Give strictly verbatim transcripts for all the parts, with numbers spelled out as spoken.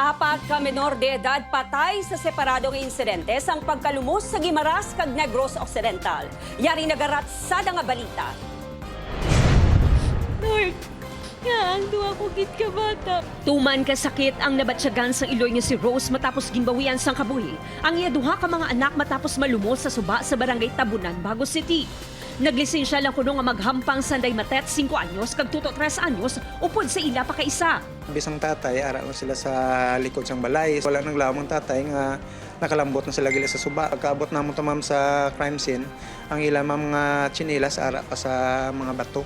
Apat ka menor de edad patay sa separado nga insidente sang pagkalumos sa Guimaras kag Negros Occidental. Yari nagaratsada nga balita. Lord, nga ang duha ko gid ka bata. Tuman ka sakit ang nabatyagan sang iloy nga si Rose matapos ginbawian sang kabuhi ang iya duha ka mga anak matapos malumos sa suba sa barangay Tabunan, Bago City. Naglisensya lang kuno nga maghampang sanday matet singko anyos kag tuto tres anyos upod sa ila pakaisa. Bisang tatay, ara lang sila sa likod sang balay. Wala naglaom ang tatay nga nakalambot na sila gali sa suba. Pagkaabot namon to, ma'am, sa crime scene, ang ila, ma'am, nga tsinelas ara pa sa mga bato.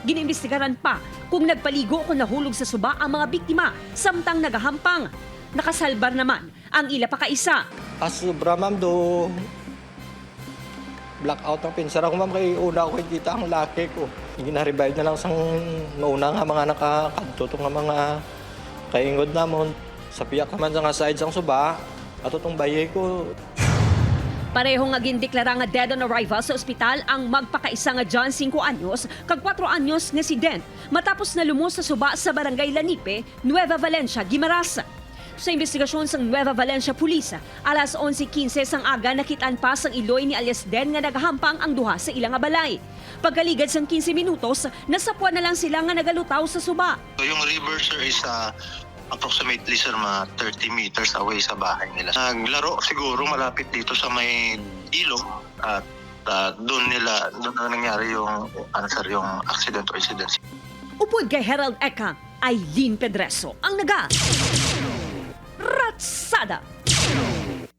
Giniimbestigaran pa kung nagpaligo o nahulog sa suba ang mga biktima samtang nagahampang. Nakasalbar naman ang ila pakaisa. As sobra, ma'am, do blackout ang pinsara ko, ma'am, kay una ko kita ang laki ko. Ginarevive na lang sang nauna nga mga nakakadto to nga mga kaingod namon. Sa piyak naman sa nga side sang suba, ato tong bayi ko. Pareho nga gindeklara nga dead on arrival sa ospital ang magpakaisa nga John, singko anyos, kag kwatro anyos nga si Dent, matapos nalumos sa suba sa barangay Lanipe, Nueva Valencia, Guimaras. Sa imbestigasyon sang Nueva Valencia Police, alas onse quince sang aga nakit-an pa sang iloy ni alias Den nga nagahampang ang duha sa ila nga balay. Pagkaligad sang quince minutos, nasapwan na lang sila nga nagalutaw sa suba. So, yung river, sir, is ah, approximately, sir, mga thirty meters away sa bahay nila. Naglaro siguro malapit dito sa may ilog at ah, doon nila, doon na nangyari yung, ano, sir, yung accident or incident. Upod kay Herald Eka, Aileen Pedreso ang naga Ratsada.